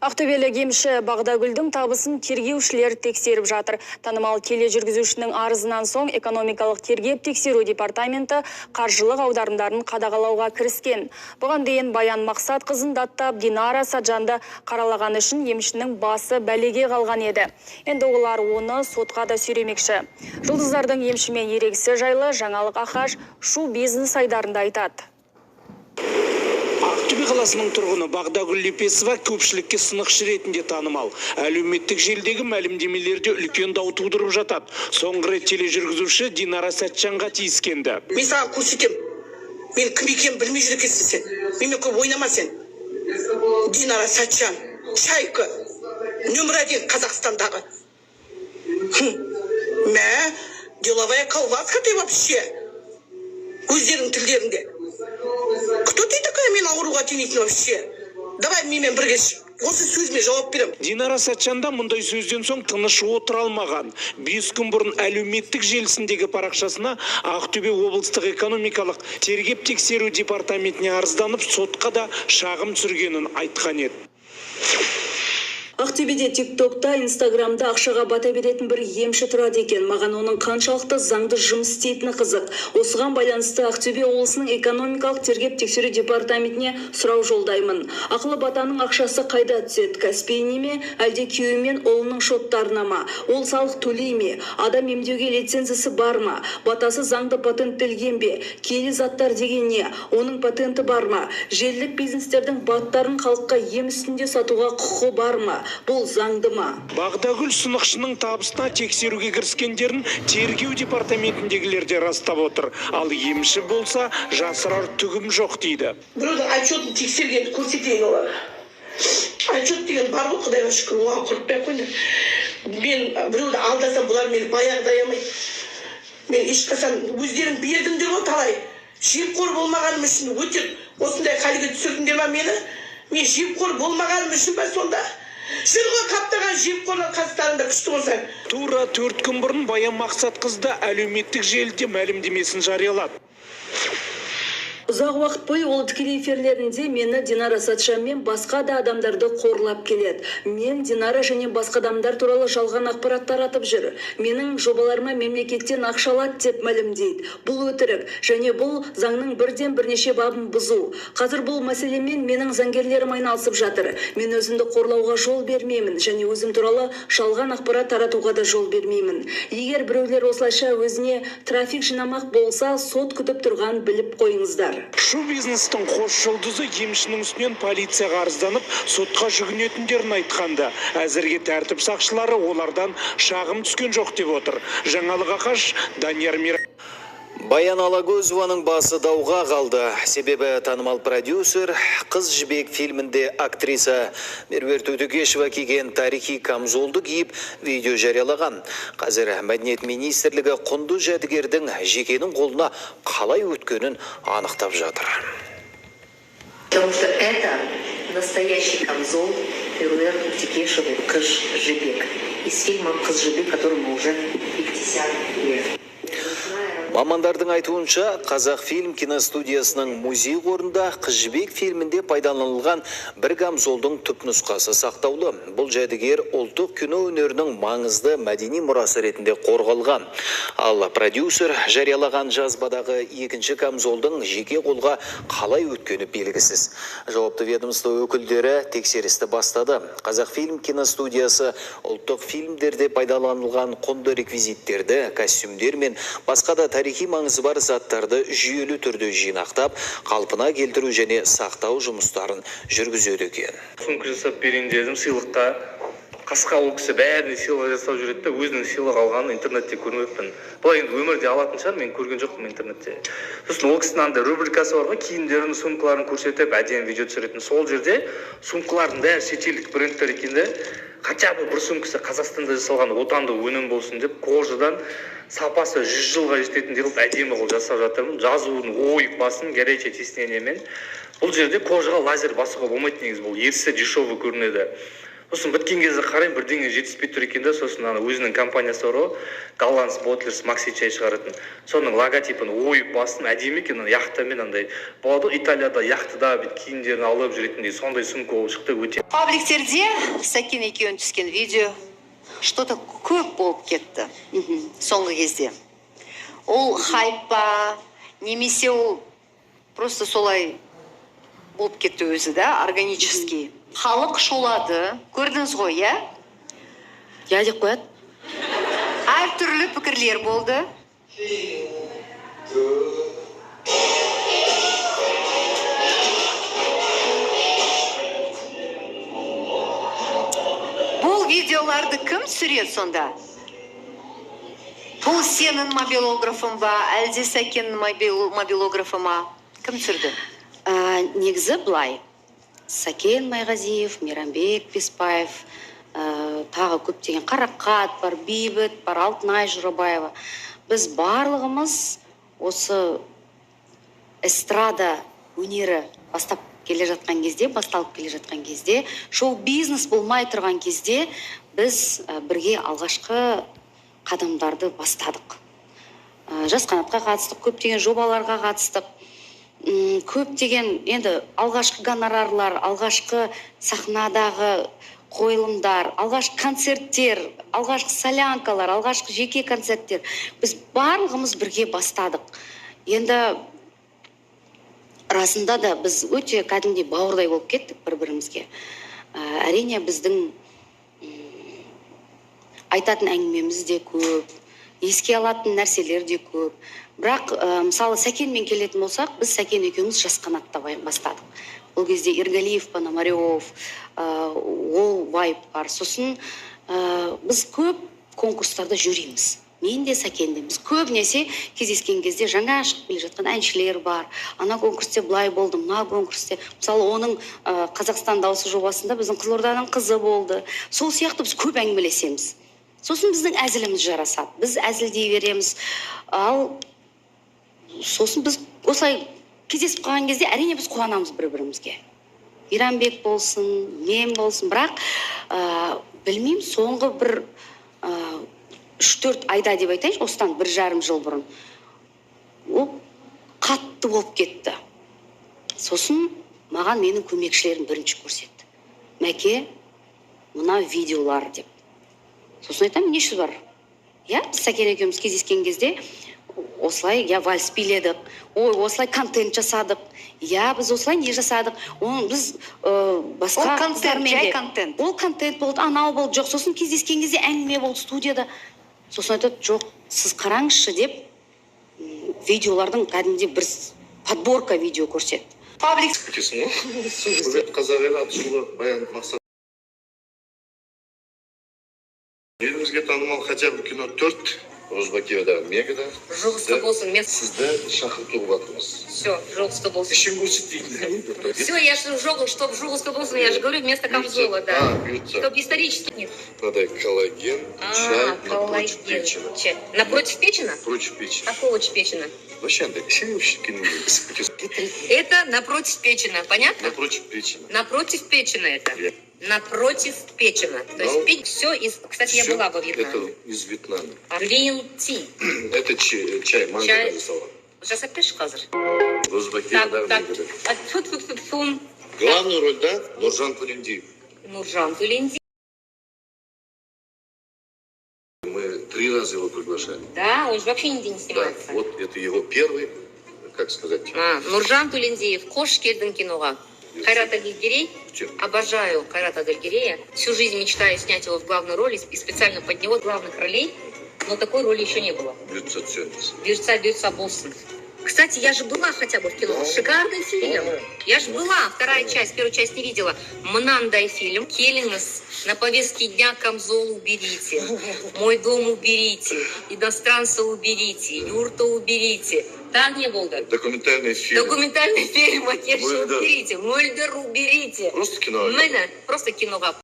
Ақтөбелік емші Бағдагүлдің табысын тергеушілер тексеріп жатыр. Танымал тележүргізушінің арызынан соң экономикалық тергеп тексеру департаменті қаржылық аударымдарын қадағалауға кіріскен. Бұған дейін Баян Мақсатқызын даттап, Динара Саджанды қаралаған үшін емшінің басы бәлеге қалған еді. Енді олар оны сотқа да сүйремекші. Жұлдыздардың емшімен ерегісі жайлы жаңалық Ахаш шу бизнес айдарында айтады. Ақтөбе қаласының тұрғыны Бағдагүл Лепесова көпшілікке сынықшы ретінде танымал. Әлеуметтік желідегі мәлімдемелерде үлкен дау тудырып жатады. Соңғы рет тележүргізуші Динара Сәтжанға тиіскенді. Мен саған көрсетемін. Мен кім екенімді білмей жүр екенсің сен. Менімен көп ойнама сен. Динара Сәтжан, чайка, нөмір 1 Қазақстандағы. Мә, деловая колбаска ты вообще. Өздерінің тілдерінде. Кто ты такая, мен ауруға теңейтін вообще? Давай менімен бірге осы сөзіме жауап беремін. Динара Сәтжан да мұндай сөзден соң тыныш отыра алмаған. 5 күн бұрын әлеуметтік желісіндегі парақшасына Ақтөбе облыстық экономикалық тергеп тексеру департаментіне арызданып, сотқа да шағым түсіргенін айтқан еді. Ақтөбеде ТикТокта, Инстаграмда ақшаға бата беретін бір емші тұрады екен. Маған оның қаншалықты заңды жұмыс істейтіні қызық. Осыған байланысты Ақтөбе облысының экономикалық тергеп тексеру департаментіне сұрау жолдаймын. Ақылы батаның ақшасы қайда түседі? Каспийіне ме, әлде күйеуі мен ұлының шоттарына ма? Ол салық төлей ме? Адам емдеуге лицензиясы бар ма? Батасы заңды патенттелген бе? Киелі заттар деген не? Оның патенті бар ма? Желілік бизнестердің баттарын халыққа ем үстінде сатуға құқығы бар ма? Бұл заңды ма? Бағдагүл сынықшының табысына тексеруге кіріскендерін тергеу департаментіндегілер де растап отыр. Ал емші болса, жасырар түгім жоқ дейді. Біреудің отчетін тексергенді көрсетейін оларға. Отчет деген бар ғой, Құдайға шүкір, оған құртпай ақ қойыңдар. Мен біреуді алдасам, бұлар мені баяғыда аямайды. Мен ешқашан өздерің бердіңдер ғой талай. Жемқор болмағаным үшін өте осындай халге түсірдіңдер ма мені? Мен жемқор болмағаным үшін ба сонда? Жүр ғой қаптаған жемқорлар қастарында күшті болса. Тура 4 күн бұрын Баян Мақсатқызы да әлеуметтік желіде мәлімдемесін жариялады. Ұзақ уақыт бойы ол тікелей эфирлерінде мені Динара Сәтжан мен басқа да адамдарды қорлап келеді. Мен Динара және басқа адамдар туралы жалған ақпарат таратып жүр. Менің жобаларыма мемлекеттен ақша алады деп мәлімдейді. Бұл өтірік және бұл заңның бірден бірнеше бабын бұзу. Қазір бұл мәселемен менің заңгерлерім айналысып жатыр. Мен өзімді қорлауға жол бермеймін және өзім туралы жалған ақпарат таратуға да жол бермеймін. Егер біреулер осылайша өзіне трафик жинамақ болса, сот күтіп тұрған біліп қойыңыздар. Шу бизнестің қос жұлдызы емшінің үстінен полицияға арызданып, сотқа жүгінетіндерін айтқанды. Әзірге тәртіп сақшылары олардан шағым түскен жоқ деп отыр. Жаңалық Ақаш, Данияр Мира. Баян Алагөзованың басы дауға қалды. Себебі танымал продюсер Қыз Жібек фильмінде актриса Меруерт Өтекешева киген тарихи камзолды киіп видео жариялаған. Қазір Мәдениет министрлігі құнды жәдігердің жекенің қолына қалай өткенін анықтап жатыр. Потому что это настоящий камзол Меруерт Утекешевой «Қыз Жібек» из фильма «Қыз Жібек», которому уже 50 лет. Мамандардың айтуынша, Қазақфильм киностудиясының музей қорында Қыз Жібек фильмінде пайдаланылған бір камзолдың түп нұсқасы сақтаулы. Бұл жәдігер ұлттық кино өнерінің маңызды мәдени мұрасы ретінде қорғалған. Ал продюсер жариялаған жазбадағы екінші камзолдың жеке қолға қалай өткені белгісіз. Жауапты ведомство өкілдері тексерісті бастады. Қазақфильм киностудиясы ұлттық фильмдерде пайдаланылған құнды реквизиттерді, костюмдер мен басқа да тарихи маңызы бар заттарды жүйелі түрде жинақтап, қалпына келтіру және сақтау жұмыстарын жүргізеді екен. Сумка жасап берейін дедім сыйлыққа. Қасқа ол кісі бәріне сыйлық жасап жүреді де, өзінің сыйлық алғанын интернетте көрмеппін. Былай енді өмірде алатын шығар, мен көрген жоқпын интернетте. Сосын ол кісінің андай рубрикасы бар ғой, киімдерін, сумкаларын көрсетіп, әдемі видео түсіретін. Сол жерде сумкалардың бәрі шетелдік брендтер екен де, хотя бы бір сумкасы Қазақстанда жасалған отандық өнім болсын деп кожадан сапасы 100 жылға жететіндей қылып әдемі қылып жасап жатырмын. Жазуын ойып басын горячее тиснениемен. Бұл жерде кожаға лазер басуға болмайды негізі, бұл ерсі дешевый көрінеді. Сосын біткен кезде қараймын, бірдеңе жетіспей тұр екен да. Сосын ана өзінің компаниясы бар ғой, Голландс Ботлерс, Макси чай шығаратын, соның логотипін ойып бастым. Әдемі екен. Ана яхтамен андай болады ғой, Италияда яхтада бүйтіп киімдерін алып жүретіндей, сондай сумка болып шықты өте. Пабликтерде Сәкен екеуің түскен видео что-то көп болып кетті соңғы кезде. Ол хайп па, немесе ол просто солай болып кетті өзі да, органический. Халық шулады, көрдіңіз ғой, иә? Иә деп қояды. Әртүрлі пікірлер болды. Бұл видеоларды кім түсіреді сонда? Бұл сенің мобилографың ба, әлде Сәкеннің мобилографы ма? Кім түсірді? Негізі былай: Сәкен Майғазиев, Мейрамбек Беспаев, тағы көптеген, Қарақат бар, Бейбіт бар, Алтынай Жорабаева, біз барлығымыз осы эстрада өнері бастап келе жатқан кезде, басталып келе жатқан кезде, шоу бизнес болмай тұрған кезде біз бірге алғашқы қадамдарды бастадық. Жас қанатқа қатыстық, көптеген жобаларға қатыстық. Көптеген енді алғашқы гонорарлар, алғашқы сахнадағы қойылымдар, алғашқы концерттер, алғашқы солянкалар, алғашқы жеке концерттер, біз барлығымыз бірге бастадық. Енді расында да біз өте кәдімгідей бауырдай болып кеттік бір бірімізге. Әрине, біздің айтатын әңгімеміз де көп, еске алатын нәрселер де көп. Бірақ мысалы, Сәкенмен келетін болсақ, біз Сәкен екеуміз Жас қанатта бастадық. Ол кезде Ергалиев, Пономарев, ол вайб бар. Сосын біз көп конкурстарда жүреміз, мен де, Сәкен де. Біз көбінесе кездескен кезде жаңа шығып келе жатқан әншілер бар, ана конкурсте былай болды, мына конкурсте, мысалы, оның «Қазақстан дауысы» жобасында біздің Қызылорданың қызы болды. Сол сияқты біз көп әңгімелесеміз. Сосын біздің әзіліміз жарасады, біз әзілдей береміз. Ал сосын біз осылай кездесіп қалған кезде, әрине, біз қуанамыз бір бірімізге, Мейрамбек болсын, мен болсын. Бірақ білмеймін, соңғы бір 3-4 айда деп айтайыншы, осыдан 1,5 жыл бұрын ол қатты болып кетті. Сосын маған менің көмекшілерім бірінші көрсетті: «Мәке, мына видеолар», – деп. Сосын айтамын: «Несі бар?» Иә, біз Сәкен екеуміз кездескен кезде осылай, иә, вальс биледік, ой, осылай контент жасадық, иә, біз осылай не жасадық, оны біз басқа Ол контент, қыздармен жай де. контент. Ол контент болды, анау болды. Жоқ, сосын кездескен кезде әңгіме болды студияда. Сосын айтады: «Жоқ, сіз қараңызшы», – деп видеолардың кәдімгідей бір подборка видео көрсетті. Паблик Кетесің ғой. Құрмет қазақ елі атышулы Баян Мақсат. Елімізге танымал хотя бы кино төрт Розыбакиевадағы Мегада. Жұғысты болсын. Мен Сізді шақыртуға жатырмыз. Все, жұғысты болсын. Ішін көрсетейін. Все, я же жог, чтоб жұғысты болсын, я же говорю, вместо камзола, да. А, бұйыртса. Чтоб исторически нет. Мынадай коллаген, А, чай напротив коллаген. Печена. Чай. Напротив Печена? Против Печена. Какого Печена? Вообще андай ішін Это напротив Печена, понятно? Напротив Печена. Напротив Печена это. Я. Напротив Печена. То есть Ну, все из... Кстати, я Всё была во Вьетнаме. Это из Вьетнама. Green tea. Это чай, чай манго Чай. нарисовал. Жасап берші қазір. Розыбакиевадағы Так, так. Мегада. А, тьфу, тьфу, тьфу, тьфу. Главную роль, да, Нуржан Тулендиев. Нуржан Тулендиев. Мы три раза его приглашали. Да, он же вообще нигде не Да, снимается. вот это его первый, как сказать, А, Нуржан Тулендиев, қош келдің киноға. Қайрат Әділгерей. Чем? Обожаю Кайрата Адильгерея. Всю жизнь мечтаю снять его в главную роль и специально под него главных ролей, но такой роли еще не было. Бұйыртса, түсеміз. Бұйыртса, бұйыртса болсын. Кстати, я же была хотя бы в кино. Да. Шикарный фильм. Да. Я же была. Вторая часть, первую часть не видела. Мынандай фильм. Келіңіз, на повестке дня камзол уберите. Мой дом уберите. Иностранца уберите. Юрта уберите. Так не болды. Документальный фильм. Документальный фильм Акеша Мөлдір. уберите. Мөлдір уберите. Просто кино. Міне, просто киноға.